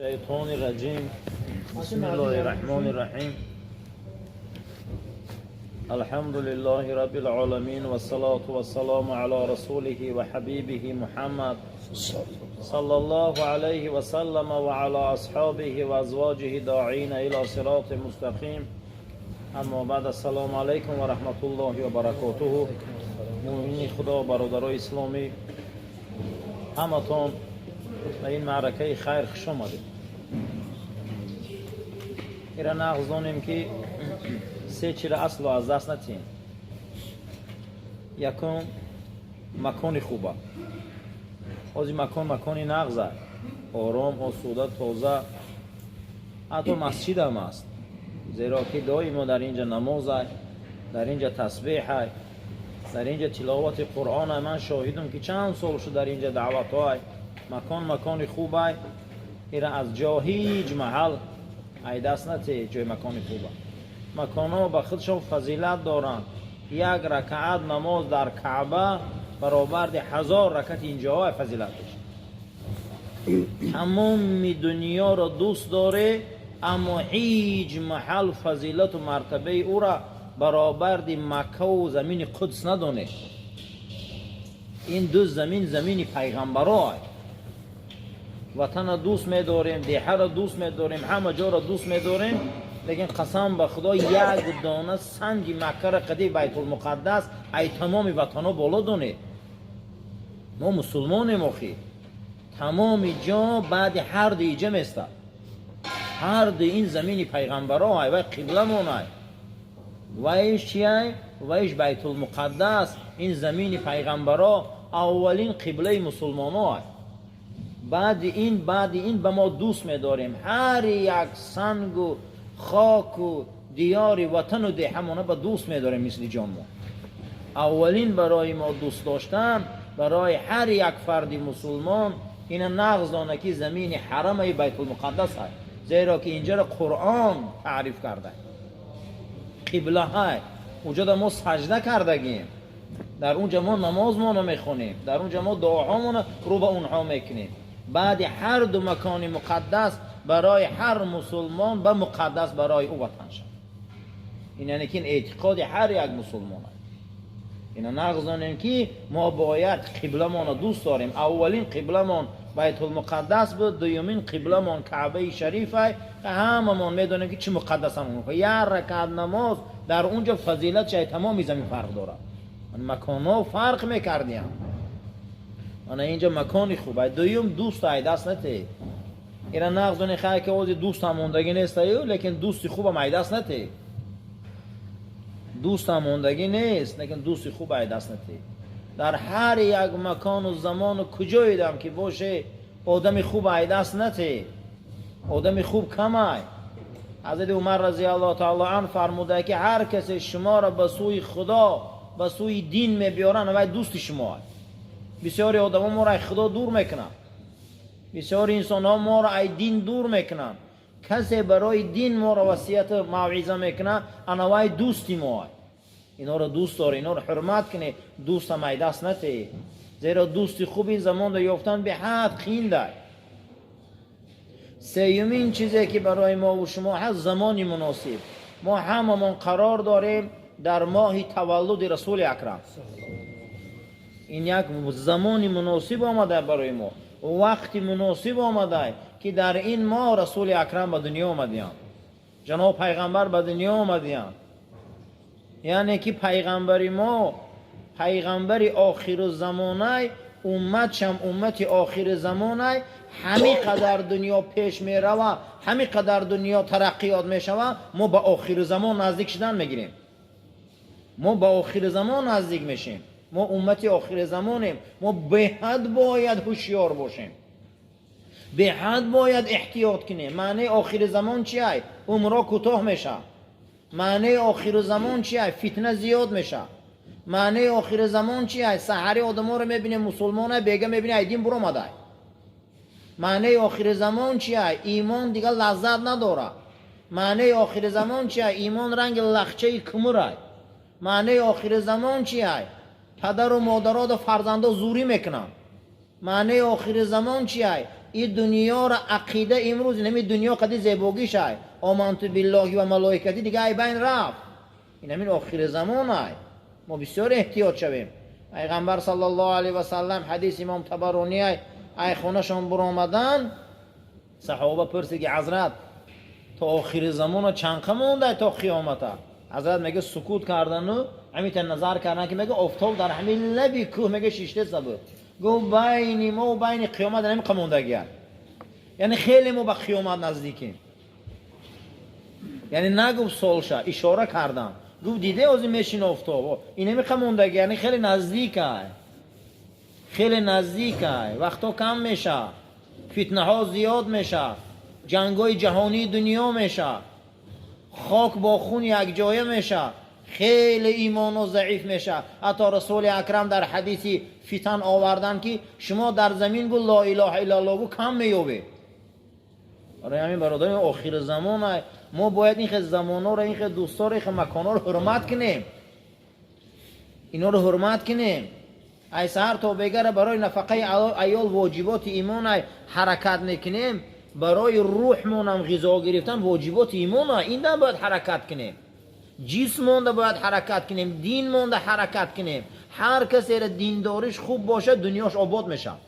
الشيطان الرجيم. بسم الله الرحمن الرحيم. الحمد لله رب العالمين، والصلاة والسلام على رسوله وحبيبه محمد صلى الله عليه وسلم وعلى أصحابه وأزواجه داعين إلى صراط مستقيم. أما بعد، السلام عليكم ورحمة الله وبركاته. Муъмини Худо, бародарои исломӣ, ҳаматон ба ин маъракаи хайр хуш омадед. Ира нағз донем, ки се чира асло аз даст натиҳем. Якум, макони хуба. Ҳозир макон макони нағза, ором, осуда, тоза, ҳатто масҷидам аст, зеро ки доимо дар инҷа намозай, дар инҷа тасбеҳай, дар инҷа тиловати Қуръон. Ман шоҳидам, ки чанд сол шуд дар инҷа даъватҳоай. Макон макони хубай. Ира аз ҷо ҳеҷ маҳал ай даст нате. Ҷои макони хуба, маконҳо ба худшон фазилат доранд. Як ракаат намоз дар Каъба баробарди 1000 ракати инҷоҳо фазилат дошт. Тамоми дунёро дӯст доре, аммо ҳеҷ маҳал фазилату мартабаи ӯра баробарди Маккаву замини Қудс надонед. Ин ду замин замини пайғамбаро. Ватана дӯст медорем, деҳаро дӯст медорем, ҳама ҷоро дӯст медорем, лекин қасам ба Худо, як дона санги Маккара қади Байтулмуқаддас ай тамоми ватанҳо боло донед. Мо мусулмонем охи. Тамоми ҷо баъди ҳар ду иҷа местад. Ҳар ду ин замини пайғамбаро ай, вай қибламонай, вайш чиай, вайш Байтулмуқаддас. Ин замини пайғамбаро аввалин қиблаи мусулмоно ай. Баъди ин ба мо дӯст медорем ҳар як сангу хоку диёри ватану деҳамона ба дӯст медорем мисли ҷонмо. Аввалин барои мо дӯст доштан, барои ҳар як фарди мусулмон ина нағз дона, ки замини ҳарамаи Байтулмуқаддас ҳай, зеро ки инҷаро Қуръон таъриф карда, қиблаҳай. Уҷода мо саҷда кардагим, дар унҷа мо намозмоно мехонем, дар унҷа мо дуоҳомона рӯ ба онҳо мекунем. Баъди ҳар ду макони муқаддас барои ҳар мусулмон ба муқаддас барои ӯ ватан шад. Ин яъне ки ин эътиқоди ҳар як мусулмон аст. Ина нағз донем, ки мо бояд қибламонро дӯст дорем. Аввалин қибламон Байтулмуқаддас буд, дуюмин қибламон Каъбаи Шарифай. Ҳамамон медонем, ки чӣ муқаддасам. Як ракат намоз дар унҷо фазилатш ай тамоми замин фарқ дорад. Маконҳо фарқ мекардиям. Ана инҷа макони хуб ай. Дуюм, дӯст ай даст натеҳ. Ира нағз доне, хай, ки ози дӯстам мондагӣ нестаю, лекин дӯсти хубам ай даст натеҳ. Дӯстам мондагӣ нест, лекин дӯсти хуб ай даст натеҳ. Дар ҳар як макону замону куҷоидам ки боше, одами хуб ай даст натеҳ. Одами хуб камай. Ҳазрати Умар разиаллоҳу таала ан фармуда, ки ҳар касе шуморо ба сӯи Худо, ба сӯи дин мебиёранд, вай дӯсти шумо аст. Бисёри одамо моро ай Худо дур мекунанд, бисёри инсонҳо моро ай дин дур мекунанд. Касе барои дин моро васияту мавъиза мекунад, ана вай дӯсти мо аст. Инҳоро дӯст дорӣ, инҳоро ҳурмат кунӣ, дӯстам ай даст натеҳӣ, зеро дӯсти хуб ин замонро ёфтан беҳад қииндай. Сеюмин чизе, ки барои мову шумо ҳаст, замони муносиб. Мо ҳамамон қарор дорем дар моҳи таваллуди Расули Акрам. Ин як замони муносиб омада барои мо, вақти муносиб омада, ки дар ин моҳ Расули Акрам ба дунё омадиянд, ҷаноб пайғамбар ба дунё омадиянд. Яъне ки пайғамбари мо пайғамбари охиру замонай, умматшам уммати охири замонай. Ҳами қадар дунё пеш мерава, ҳами қадар дунё тараққиёт мешава, мо ба охири замон наздик шудан мегирем, мо ба охири замон наздик мешем. Мо уммати охири замонем. Мо беҳад бояд ҳушёр бошем, беҳад бояд эҳтиёт кунем. Маънаи охири замон чи ай? Умро кӯтоҳ мешавад. Маънаи охири замон чи ай? Фитна зиёд мешавад. Маънаи охири замон чи ай? Саҳари одаморо мебинем мусулмона, бега мебинем ай дин буромадай. Маънаи охири замон чи ай? Имон дигар лаззат надорад. Маънаи охири замон чи ай? Имон ранги лахчаи кумурай. Маънаи охири замон чи ай? Падару модароду фарзандо зӯрӣ мекунанд. Маънаи охири замон чи ай? Ин дунёро ақида имрӯз инами дунё қади зебогишай, оманту биллоҳи ва малоикати дига ай байн рафт. Инамин охири замонай, мо бисёр эҳтиёт шавем. Пайғамбар саллаллоҳу алайҳи васаллам, ҳадис имом Табаронӣ, ай хонашон буромадан, саҳоба пурсид, ки ҳазрат, то охири замона чанқа мондай то қиёмата? Ҳазрат мега сукут кардану ҳамита назар кардан, ки мега офтоб дар ҳамин лаби кӯҳ мега шиштеса буд. Гуфт, байни мо байни қиёмат ҳамин қамондагия, яъне хеле мо ба қиёмат наздикем. Яъне нагуфт солша, ишора кардан, гуфт, диде ози мешин офтоб инами қамондаги, яъне хеле наздикай, хеле наздикай. Вақтҳо кам меша, фитнаҳо зиёд меша, ҷангҳои ҷаҳонии дунё меша, хок бо хун якҷоя меша, хеле имоно заиф меша. Ҳатто Расули Акрам дар ҳадиси фитан овардан, ки шумо дар замин гу ло илоҳа иллаллоҳ гу кам меёбед. Барои ҳамин, бародари, охири замон, мо бояд ин хел замонҳоро, ин хел дӯстҳоро, ин хел маконҳоро ҳурмат кунем, инҳоро ҳурмат кунем. Ай саҳар то бегара барои нафақаи аёл воҷиботи имон ай ҳаракат мекунем, барои рӯҳмонам ғизо гирифтан воҷиботи имон, индан бояд ҳаракат кунем, ҷисм монда бояд ҳаракат кунем, дин монда ҳаракат кунем. Ҳар касеро диндориш хуб бошад, дунёш обод мешавад.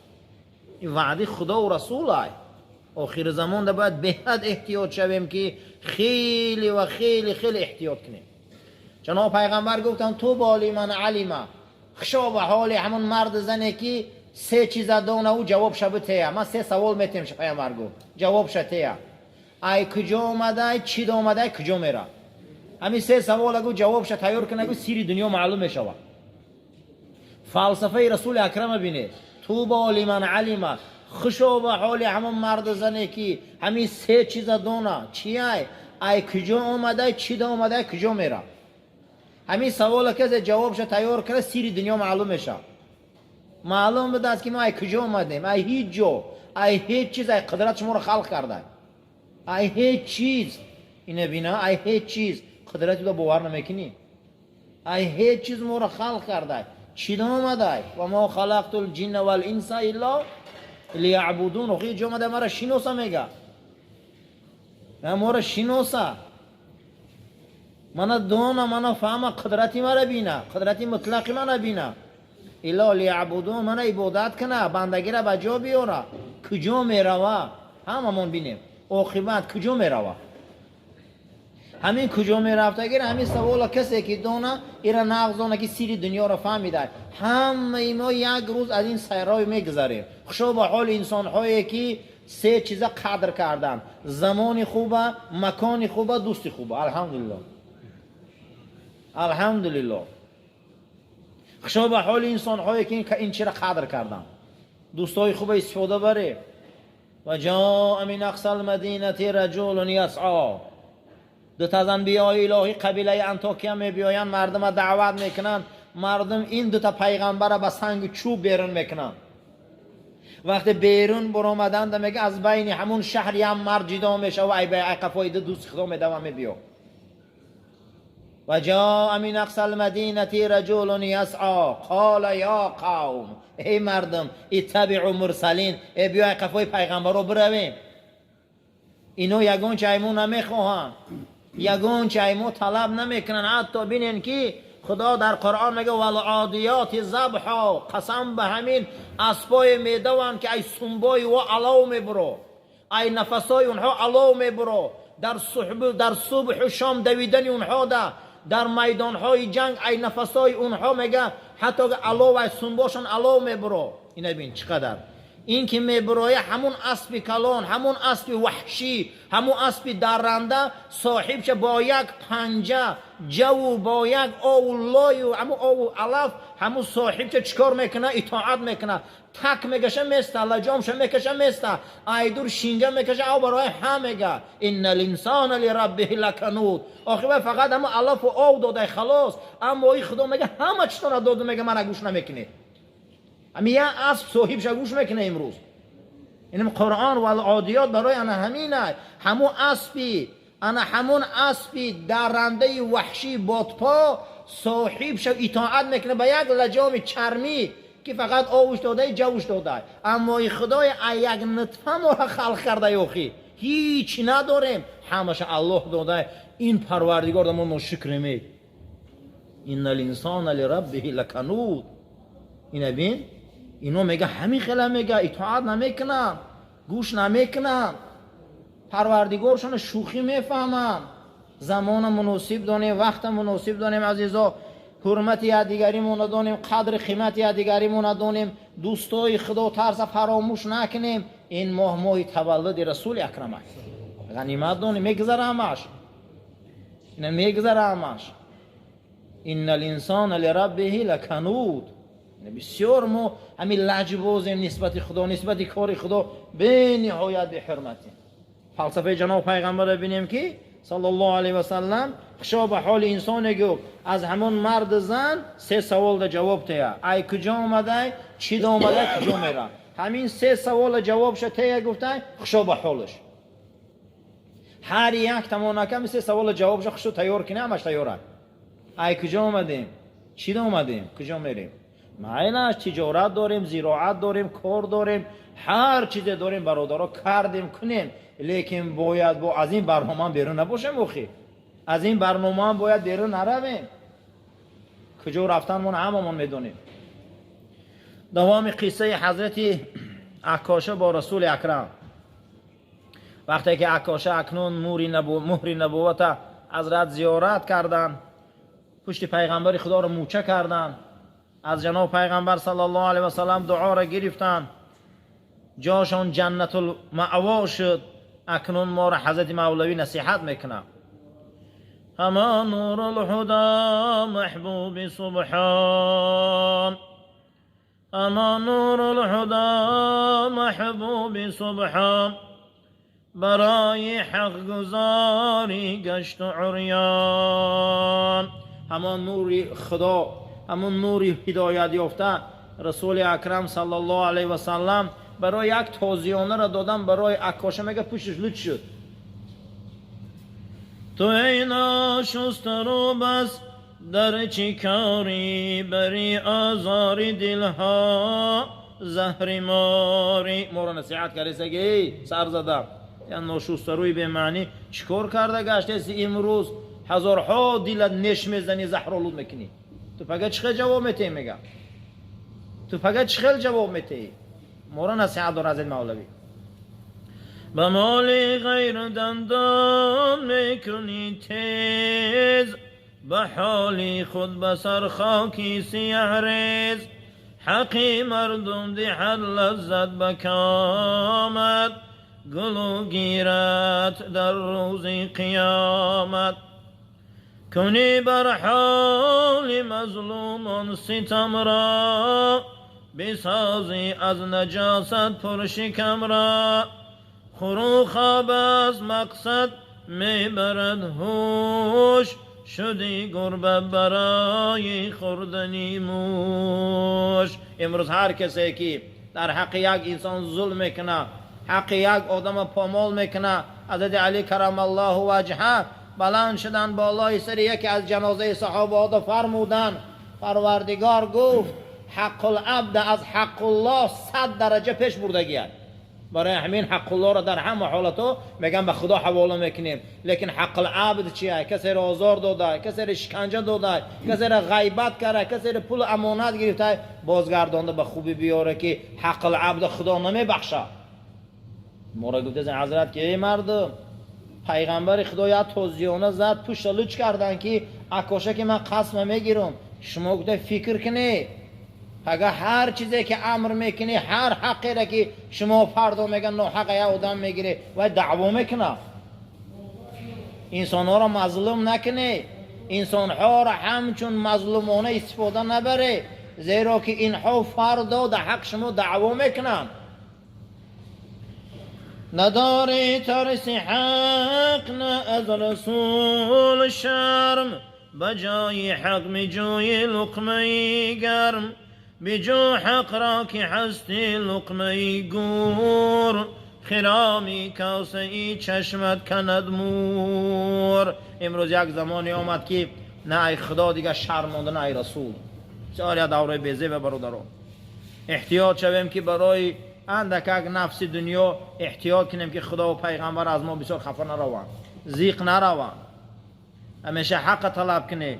Ин ваъди Худову Расул ай. Охири замонда бояд беҳад эҳтиёт шавем, ки хеле ва хеле хеле эҳтиёт кунем. Ҷаноб пайғамбар гуфтанд: طوبى لمن علم, хушо ба ҳоли ҳамон марду зане, ки се чиза дона, ӯ ҷавобша битея. Ман се савол метем, пайғамбар гуфт, ҷавобша тея: ай куҷо омадай, чӣ омадай, куҷо мера? Ҳамин се савола гу ҷавобша тайёр кана, гу сири дунё маълум мешавад. Фалсафаи Расули Акрама бинед. طوبى لمن علم, хушо ба ҳоли ҳамон марду зане, ки ҳамин се чиза дона. Чиай? Ай куҷо омадай, чӣ омадай, куҷо мера? Ҳамин савола касе ҷавобша тайёр кара, сири дунё маълум мешавад. Маълум будааст, ки мо ай куҷо омадем? Ай ҳеҷ ҷо, ай ҳеҷ чиз, ай қудрат шуморо халқ карда, ай ҳеҷ чиз. Ина бина, ай ҳеҷ чиз қудрати уда бовар намекунӣ. Ай ҳеҷ чиз моро халқ кардай, чӣ омадай? وما خلقت الجن والإنس إلا ليعبدون. Охи ҷо омада, мара шиноса мега, моро шиноса, мана дона, мана фаҳма, қудрати мара бина, қудрати мутлақи мана бина. إلا ليعبدون, мана ибодат кана, бандагира ба ҷо биёра. Куҷо мерава? Ҳамамон бинем, оқибат куҷо мерава? Ҳамин куҷо мерафтагир, ҳамин савола касе ки дона, ира нағз дона, ки сири дунёро фаҳмида. Ҳамаи мо як рӯз аз ин сайрой мегузарем. Хушо ба ҳоли инсонҳое, ки се чиза қадр карданд: замони хуба, макони хуба, дӯсти хуба. Алҳамдулилло, алҳамдулилло. Хушо ба ҳоли инсонҳое, ки ин чира қадр карданд. Дӯстои хуба истифода барем. وجاء من أقصى المدينة رجل يسعى. Ду та аз анбиёи илоҳӣ қабилаи Антокия мебиёянд, мардума даъват мекунанд. Мардум ин дута пайғамбара ба сангу чӯб берун мекунанд. Вақте берун баромаданда, мега, аз байни ҳамун шаҳр як мард ҷидо мешава, ай қафои ду дӯсти худо медава, мебиё. وجاء من أقصى المدينة رجل يسعى قال يا قوم, эй мардум, اتبعوا المرسلين, э биё, ай қафои пайғамбаро биравем. Ино ягон чай мо намехоҳанд, ягон чай мо талаб намекунанд. Ҳатто бинен, ки Худо дар Қуръон мега: والعاديات ضبحا, қасам ба ҳамин аспое медаванд, ки ай сумбои во алов мебуро, ай нафасои онҳо алов мебуро. Дар субҳу шом давидани онҳо да дар майдонҳои ҷанг, ай нафасои онҳо, мега, ҳатто алов ай сумбошон алов мебуро. Ина бин, чӣ қадар ин ки мебуроя. Ҳамун аспи калон, ҳамун аспи ваҳшӣ, ҳамун аспи дарранда, соҳибша бо як панҷа ҷаву, бо як ову лою, ҳамун ову алаф, ҳамун соҳибша чӣ кор мекуна? Итоат мекуна. Так мегаша, места, лаҷомша мекаша, места, айдур шинга мекаша, ав барои ҳа мега. إن الإنسان لربه لكنود. охи вай фақат ҳамун алафу ов додай, халос. Аммо и Худо мега, ҳама чизтона доду, мега, мара гӯш намекунед. Ҳами як асп соҳибша гӯш мекуна имрӯз? Инам Қуръон والعاديات барои ана ҳамина. Ҳамун аспи, ана ҳамун аспи даррандаи ваҳшии бодпо соҳибша итоат мекуна ба як лаҷоми чармӣ. ки фақат овуш додай, ҷавуш додай. Аммо и Худои як нутфа моро халқ кардай, охи ҳеч надорем, ҳамаша Аллоҳ додай. Ин Парвардигор мо ношукремей. Инна линсона лираббиҳи лакануд. Ина бин, ино мега ҳамин хела, мега итоат намекунанд, гӯш намекунанд, Парвардигоршона шӯхӣ мефаҳманд. Замона муносиб донем, вақта муносиб донем, азизо. Ҳурмати якдигаримона донем, қадри қимати якдигаримона донем, дӯстои Худо тарса фаромӯш накунем. Ин моҳ моҳи таваллуди Расули Акрам аст, ғанимат донем. Мегузара ҳамаш, ина мегузара ҳамаш. Инна линсона лираббиҳи лакануд. Бисёр мо ҳамин лаҷбозем нисбати Худо, нисбати кори Худо бениҳоят беҳурматем. Фалсафаи ҷаноб пайғамбарро бинем, ки саллаллоҳу алайҳи васаллам хушо ба ҳоли инсоне гуфт, аз ҳамон марду зан се саволда ҷавоб тея: ай куҷо омадай, чӣ омадай, куҷо мера. Ҳамин се савола ҷавобша тея, гуфтай, хушо ба ҳолаш. Ҳар як тамонаками се савола ҷавобша хушо тайёр кина, ҳамаш тайёра. Ай куҷо омадем, чӣ омадем, куҷо мерем? Майлаш, тиҷорат дорем, зироат дорем, кор дорем, ҳар чизе дорем, бародаро, кардем, кунем, лекин бояд бо аз ин барномаам берун набошем. Охи аз ин барномаам бояд берун наравем. Куҷо рафтанмон ҳамамон медонем. Давоми қиссаи ҳазрати Акоша бо Расули Акрам. Вақте ки Акоша акнун муҳри набуввата ҳазрат зиёрат карданд, пушти пайғамбари Худоро мӯча карданд, аз ҷаноб пайғамбар саллаллоҳу алайҳи васаллам дуоро гирифтанд, ҷошон ҷаннатул маъво шуд. Акнун моро ҳазрати Мавлавӣ насиҳат мекунад. Ҳама нурулҳуда маҳбуби субҳон, ҳама нурулҳуда маҳбуби субҳон, барои ҳақгузорӣ гашту урён. Ҳамон нури Худо, ҳамон нури ҳидоят ёфта Расули Акрам саллаллоҳу алайҳи васаллам барои як тозиёнаро додан барои Акоша, мега, пушташ луч шуд. Ту эй ношустару бас дар чӣ корӣ, бари озори дилҳо заҳри морӣ. Моро насиҳат кардесаги: эй сар зада, я ношустаруи бемаънӣ, чӣ кор карда гаштеси? Имрӯз ҳазорҳо дилат неш мезанӣ, заҳролуд мекунӣ. Ту пага чӣ хел ҷавоб метаҳӣ? Мега, ту пага чӣ хел ҷавоб метаҳӣ? Моро насиҳат дор ҳазрат Мавлавӣ. Ба моли ғайр дандон мекунӣ тез, ба ҳоли худ ба сар хоки сияҳ рез. Ҳаққи мардум диҳад лаззат ба комат, гулу гират дар рӯзи қиёмат. Кунӣ бар ҳоли мазлумон ситамро, бисозӣ аз наҷосат пуршикамро. Хӯру хоб аз мақсад мебарад ҳуш, шуди гурба барои хӯрдани муш. Имрӯз ҳар касе ки дар ҳаққи як инсон зулм мекунад, ҳаққи як одама помол мекунад, ҳазрати Али карамаллоҳу ваҷҳа баланд шуданд болои сари яке аз ҷанозаи саҳобаҳо, фармуданд: Парвардигор гуфт, ҳаққулабда аз ҳаққуллоҳ 100 дараҷа пеш бурдагият. Барои ҳамин ҳаққуллоҳро дар ҳама ҳолатҳо мегӯям ба Худо ҳавола мекунем, лекин ҳаққулабд чия? Касеро озор дода, касеро шиканҷа дода, касеро ғайбат карда, касеро пул амонат гирифта, бозгардонда ба хубӣ биёре, ки ҳаққулабда Худо намебахшад. Моро гуфтаст ҳазрат, ки эй мардум, пайғамбари Худо як тозиёна зад, пушта луч карданд, ки Акоша, ки ман қасма мегирам, шумо гуфта фикр кунед, агар ҳар чизе ки амр мекунӣ, ҳар ҳаққере ки шумо фардо меган ноҳақа як одам мегирӣ, вай даъво мекунад. Инсонҳоро мазлум накунед, инсонҳоро ҳамчун мазлумона истифода набаред, зеро ки инҳо фардо дар ҳақ шумо даъво мекунанд. Надорӣ тарси ҳақ, на аз Расул шарм, ба ҷои ҳақ меҷӯи луқмаи гарм. Биҷӯ ҳақро, ки ҳасти луқмаи гур, хироми косаи чашмат канад мур. Имрӯз як замоне омад, ки на ай Худо дига шарм монда, на ай Расул. Бисёр як давраи безеба, бародарон. Эҳтиёт шавем, ки барои андакак нафси дунё эҳтиёт кунем, ки Худо ва пайғамбар аз мо бисёр хафа нараванд, зиқ нараванд. Ҳамеша ҳаққа талаб кунем,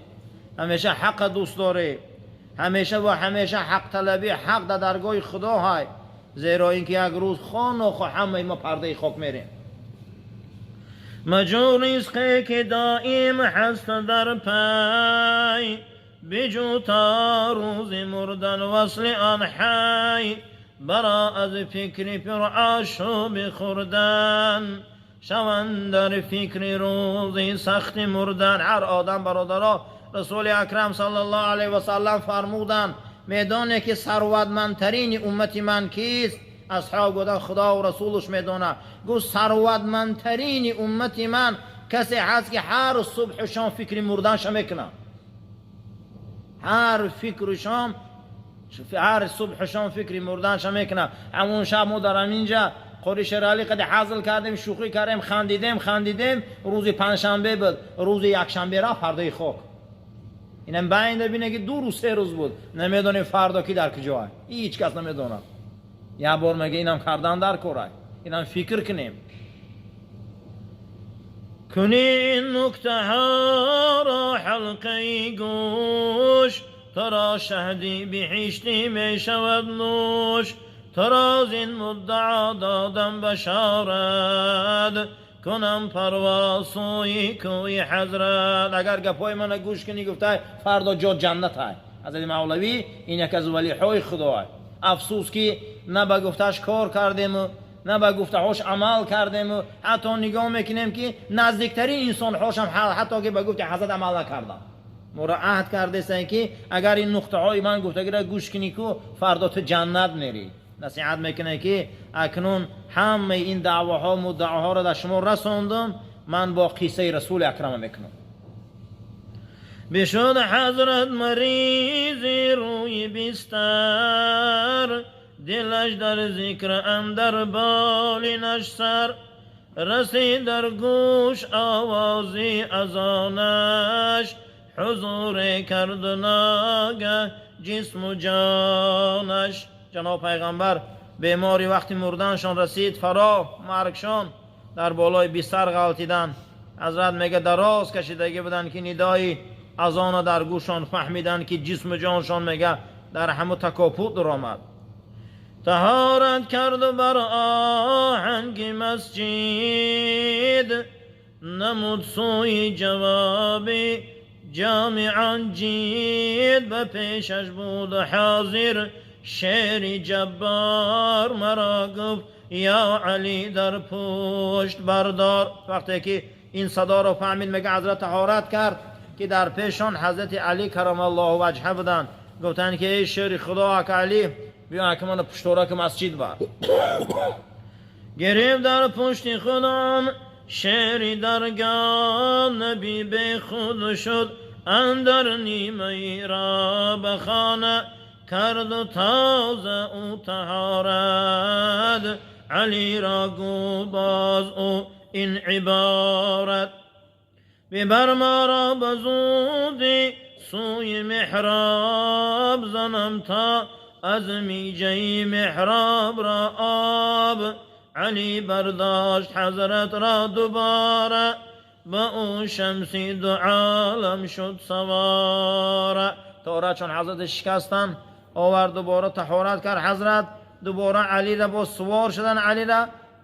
ҳамеша ҳаққа дӯст дорем, ҳамеша ва ҳамеша ҳақталабӣ ҳақ дар даргоҳи Худо ҳай, зеро ин ки як рӯз хонохо ҳамаи мо пардаи хок мерем. Маҷӯ ризқе ки доим ҳаст дар пай, биҷӯ то рӯзи мурдан васли он ҳай. Бара аз фикри пурошӯби хӯрдан, шаванд дар фикри рӯзи сахти мурдан. Ҳар одам, бародаро, Расули Акрам саллаллоҳу алайҳи васаллам фармуданд: медоне ки сарватмандтарини уммати ман кист? Асҳоб гуфтанд: Худо расулаш медонад. Гуфт: сарватмандтарини уммати ман касе ҳаст, ки ҳар субҳу шом фикри мурданша мекунад. Ҳар фикру шом, ҳар субҳу шом фикри мурданша мекунад. Ҳамун шаб мо дар ҳаминҷа Қори Шералӣ қади ҳазл кардем, шӯхӣ кардем, хандидем, хандидем. Рӯзи панҷшанбе буд, рӯзи якшанбе рафт пардаи хок. Инам байнда бине, ки 2 рӯз, 3 рӯз буд. Намедонем, фардо ки дар куҷоа, ҳеҷ кас намедонад. Як бор мега, инам кардан дар корай, инам фикр кунем. Куни ин нуктаҳоро ҳалқаи гӯш, туро шаҳди биҳиштӣ мешавад нӯш. Туро зин муддао додам башорат, кунам парвоз сӯи кӯи ҳазрат. Агар гапҳои мана гӯш кунӣ, гуфтай, фардо ҷо ҷаннатай. Ҳазрати Мавлавӣ ин як аз валиҳои худоай. Афсӯс, ки на ба гуфташ кор кардему, на ба гуфтаҳош амал кардему. Ҳатто нигоҳ мекунем, ки наздиктарин инсонҳошам ҳатто ки ба гуфти ҳазрат амал накардам. Моро аҳд кардесен, ки агар ин нуқтаҳои ман гуфтагиро гӯш кунӣ ку, фардо ту ҷаннат мерӣ. Насиҳат мекунад, ки акнун ҳамаи ин даъвоҳо, муддаоҳоро дар шумо расондум, ман бо қиссаи Расули Акрама мекунам. Бишуд ҳазрат маризи рӯи бистар, дилаш дар зикр андар болинаш сар. Расид дар гӯш овози азонаш, ҳузуре кард ногah ҷисму ҷонаш. Ҷаноб пайғамбар бемори вақти мурданшон расид, фаро маргшон, дар болои бистар ғалтиданд. Ҳазрат мега, дароз кашидагӣ буданд, ки нидои азона дар гӯшон фаҳмиданд, ки ҷисму ҷоншон, мега, дар ҳаму такопут даромад. Таҳорат карду бар оҳанги масҷид намуд сӯи ҷавоби ҷомиъон ҷид. Ба пешаш буд ҳозир шери ҷаббор, маро гуфт: ё Алӣ, дар пушт бардор. Вақте ки ин садоро фаҳмид, мега, ҳазрат таҳорат кард, ки дар пешон ҳазрати Алӣ карамаллоҳу ваҷҳа буданд. Гуфтанд, ки эй шери Худо, ака Алӣ, биё, ака, мана пуштораки масҷид бар. Гирифт дар пушти худон шери даргоҳ, набӣ бехуд шуд андар нимаи роҳ. Ба хона карду тоза ӯ таҳорат, Алиро гӯ боз ӯ ин иборат: бибар маро ба зудӣ сӯи меҳроб, занам то аз миҷаи меҳроб ро об. Алӣ бардошт ҳазратро дубора, ба ӯ шамси ду олам шуд савора. Таҳорат чун ҳазрат шикастанд, овард, дубора таҳорат кард ҳазрат, дубора Алира бо сувор шудан, Алира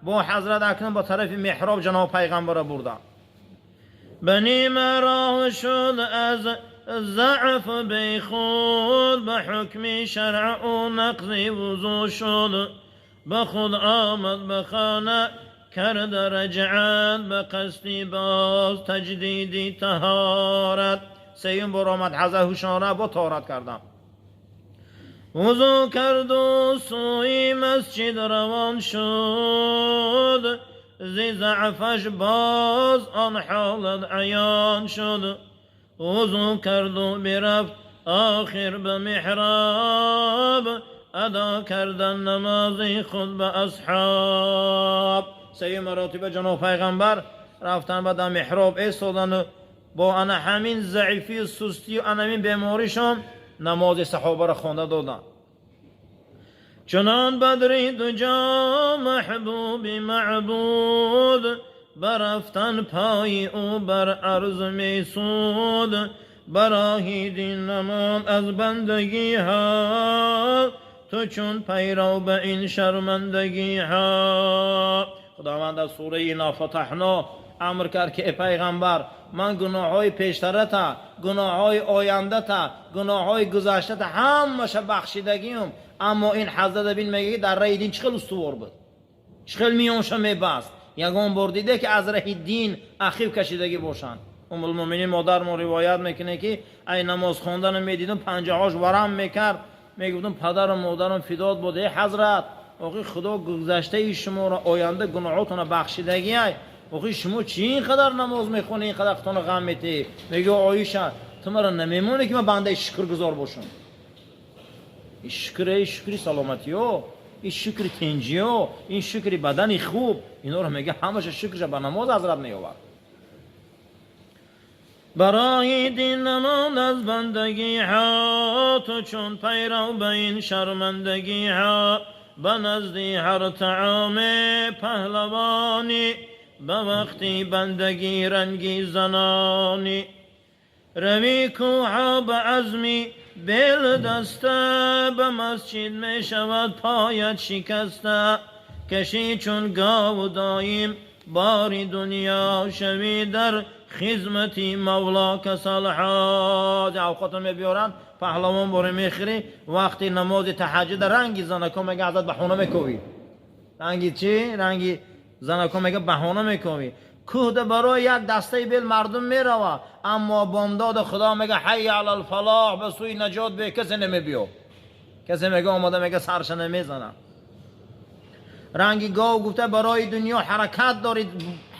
бо ҳазрат акнун ба тарафи меҳроб ҷаноб пайғамбара бурданд. Ба нима роҳ шуд аз заъф бехуд, ба ҳукми шаръ ӯ нақзи вузӯ шуд. Ба худ омад, ба хона кард раҷъат, ба қасди боз таҷдиди таҳорат. Сеюм бор омад ҳазрат ҳушона, бо таҳорат кардам, вузӯ карду сӯи масҷид равон шуд. Зи заъфаш боз он ҳолат аён шуд. Вузӯ карду бирафт охир ба меҳроб, адо кардан намози худ ба асҳоб. Сеюм маротиба ҷаноб пайғамбар рафтан, ба дар меҳроб истодану бо ана ҳамин заифию сустию ана ҳамин беморишон намози саҳобаро хонда доданд. Чунон бадри дуҷо маҳбуби маъбуд, барафтан пои ӯ бар арз месуд. Бароҳи дин намон аз бандагиҳо, ту чун пайрав ба ин шармандагиҳо. Худованд аз сураи Ина фатаҳно амр кард ки эй пайғамбар, ман гуноҳҳои пештарата, гуноҳҳои ояндата, гуноҳҳои гузаштата ҳамаша бахшидагиам. Аммо ин ҳазрат бин мегӯяд ки дар раҳи дин чӣ хел устувор буд, чӣ хел миёнша мебаст. Ягон бор диде ки аз раҳи дин ахиб кашидагӣ бошанд. Уммулмӯъминин модармон ривоят мекунад ки ай намоз хонданам медидам панҷаҳош варам мекард, мегуфтам падарам модарам фидот буд. Эй ҳазрат, охи худо гузаштаи шуморо, оянда гуноҳотонро бахшидагиай, охи шумо чӣ ин қадар намоз мехонӣ, ин қадар худтонро ғам метиҳӣ? Мегӯ Оиша, ту маро намемонӣ ки ман бандаи шукргузор бошам. Ин шукр, эй шукри саломатиё, ин шукри тинҷиё, ин шукри бадани хуб, инҳоро мега ҳамаша шукрша ба намоз ҳазрат меовард. Барои дин намон аз бандагиҳо, ту чун пайрав ба ин шармандагиҳо. Ба назди ҳар таоме паҳлавонӣ, ба вақти бандагӣ ранги занонӣ. Равӣ кӯҳо ба азми бел даста, ба масҷид мешавад поят шикаста. Кашӣ чун гову доим бори дунё, шавӣ дар хизмати мавло касалҳо. Авқотро мебиёранд, паҳлавон боре мехӯрӣ, вақти намози таҳаҷҷуд ранги занако мега ҳазрат баҳона мековӣ. Ранги чӣ? Ранги занако мега баҳона мековӣ. Кӯҳда барои як дастаи бел мардум мерава, аммо бомдода худо мега ҳайя алал фалоҳ, ба сӯи наҷот бе касе намебиё. Касе мега омада мега сарша намезана. Ранги гов гуфта барои дунё ҳаракат дорӣ,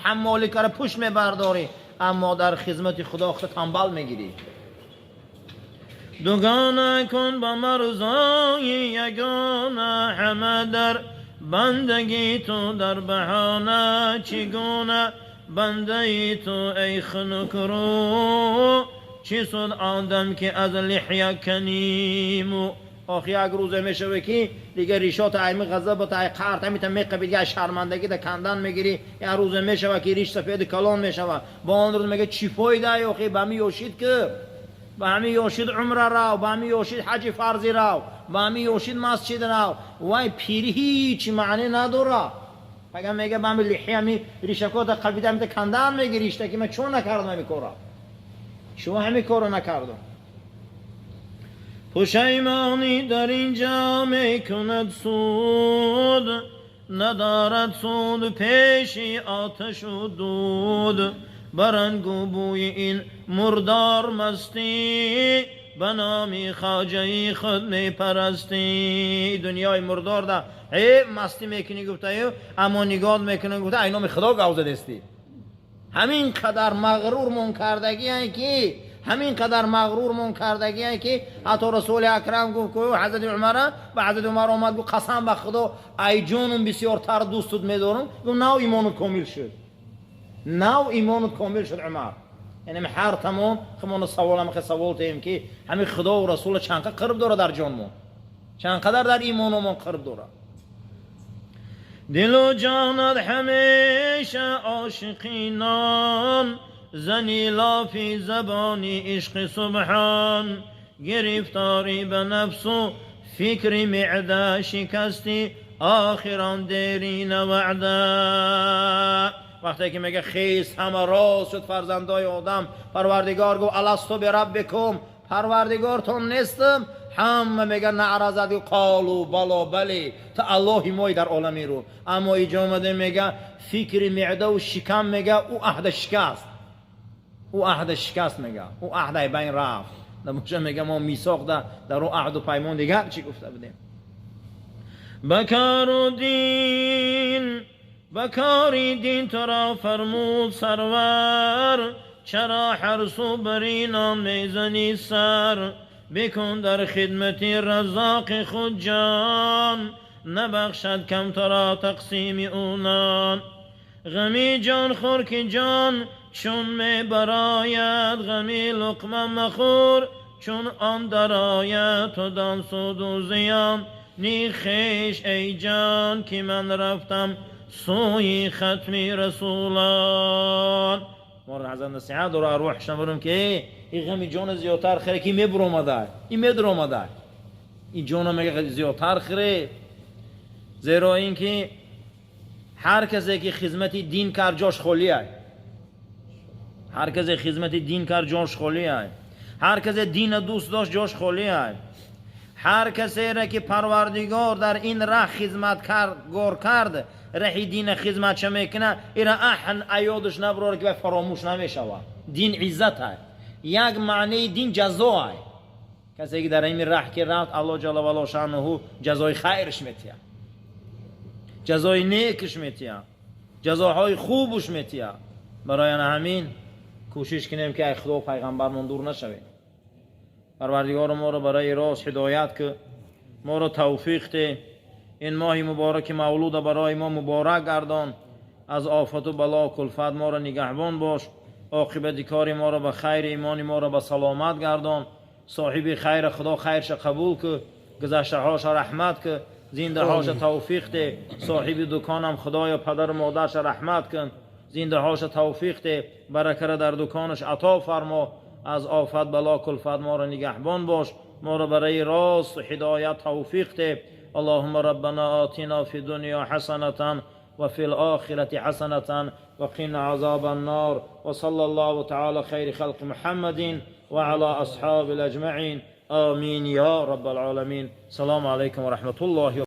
ҳаммолӣ кара пушт мебардорӣ, аммо дар хизмати худо худ танбал мегирӣ. Дугона кун ба марзои ягона, ҳама дар бандагӣ ту дар баҳона. Чӣ гуна бандаи ту эй хунукрӯ, чӣ суд одам ки аз лиҳя каниму. Охи як рӯзе мешаве ки дигар ришота айми ғазабата, ай қарт ҳамита меқаби, дига шармандагита кандан мегирӣ. Як рӯзе мешава ки риш сафеди калон мешава. Бо он рӯз мега чӣ фоида, охи ба ҳами ёшид ки ба ҳами ёшид умра рав, ба ҳами ёшид ҳаҷи фарзӣ рав, ба ҳами ёшид масҷид рав. Вай пирӣ ҳичи маъне надора. Пага мега ба ҳами лиҳи ҳами ришакота қабида ҳамита кандан мегирӣ, ишта ки ман чон накардам ҳами кора, шумо ҳами корро накардам. Пушаймонӣ дар инҷо мекунад суд, надорад суд пеши оташу дуд. Ба рангу бӯи ин мурдор мастӣ, ба номи хоҷаи худ мепарастӣ. Дунёи мурдор да э мастӣ мекунӣ гуфтаю, аммо нигоҳ мекунӣ гуфта ай номи худо гав задестӣ. Ҳамин қадар мағрурмон кардагие ки, ҳамин қадар мағрурмон кардагие ки ҳатто Расули Акрам гуфт ку ҳазрати Умара, ба ҳазрати Умар омад гуфт қасам ба худо, ай ҷонум бисёртар дӯстут медорам. Гуфт нав имонут комил шуд, нав имонут комил шуд Умар. Яъне ҳар тамом хумона савол ҳама савол теем ки ҳамин худову расула чанд қадр қурб дорад дар ҷонмон, чанд қадар дар имономон қурб дорад. Дилу ҷонат ҳамеша ошиқи нон, зани лофи забони ишқи субҳон. Гирифторӣ ба нафсу фикри меъда, шикасти охирон дерина ваъда. Вақте ки мега хис ҳама рост шуд фарзандои одам, Парвардигор гуфт аласту бираббикум, Парвардигортон нестам? Ҳама мега наъра зад, қолу бало бале, ту Аллоҳи мои дар олами рӯ. Аммо иҷо омада мега фикри меъдаву шикам мега ӯ аҳда шикаст, ӯ аҳда шикаст, мега ӯ аҳдай байн рафт. Набоша мега мо мисоқ да дар ӯ аҳду паймон дигар чӣ гуфта будем. Ба кору дин, ба кори дин туро фармуд сарвар, чаро ҳар сӯ бар инон мезанӣ сар? Бикун дар хидмати раззоқи худ ҷон, набахшад кам туро тақсими ӯ нон. Ғами ҷон хӯр ки ҷон чун мебарояд, ғами луқма махӯр чун он дарояд. Ту дон суду зиён хеш эй ҷон ки ман рафтам сӯи хатми расулон. Моро ҳазрат насиҳат дора арвоҳшон бурум ки ин ғами ҷон зиёдтар хӯре ки мебуромада, ин медуромада, ин ҷона мега зиёдтар хӯре, зеро ин ки ҳар касе ки хизмати дин кард ҷош холия, ҳар касе хизмати дин кард ҷош холия, ҳар касе дина дӯст дошт ҷош холия, ҳар касеро ки Парвардигор дар ин раҳ хизматкоргор кард, раҳи дина хизматша мекунад, ира аҳн аёдаш набурор ки вай фаромӯш намешавад. Дин иззат ай, як маънеи дин ҷазо ай. Касе ки дар ин раҳ ки рафт, Аллоҳ ҷалла ваало шаънуҳу ҷазои хайрш метиҳад, ҷазои некш метиҳад, ҷазоҳои хубш метиҳад. Барои ана ҳамин кӯшиш кунем ки ай Худо пайғамбармон дур нашавем. Парвардигор моро барои рост ҳидоят ки, моро тавфиқ де, ин моҳи мубораки мавлуда барои мо муборак гардон, аз офату бало кулфат моро нигаҳбон бош, оқибати кори моро ба хайр, имони моро ба саломат гардон. Соҳиби хайра Худо хайрша қабул ки, гузаштаҳоша раҳмат ки, зиндаҳоша тавфиқ де. Соҳиби дуконам Худоё падару модарша раҳмат кун, зиндаҳоша тавфиқ де, баракара дар дуконаш ато фармо, аз офат бало кулфат моро нигаҳбон бош, моро барои рост ҳидоят тавфиқ де. اللهم ربنا آتنا في الدنيا حسنة وفي الآخرة حسنة وقنا عذاب النار. وصلى الله تعالى خير خلق محمد وعلى أصحاب الأجمعين، آمين يا رب العالمين. السلام عليكم ورحمة الله.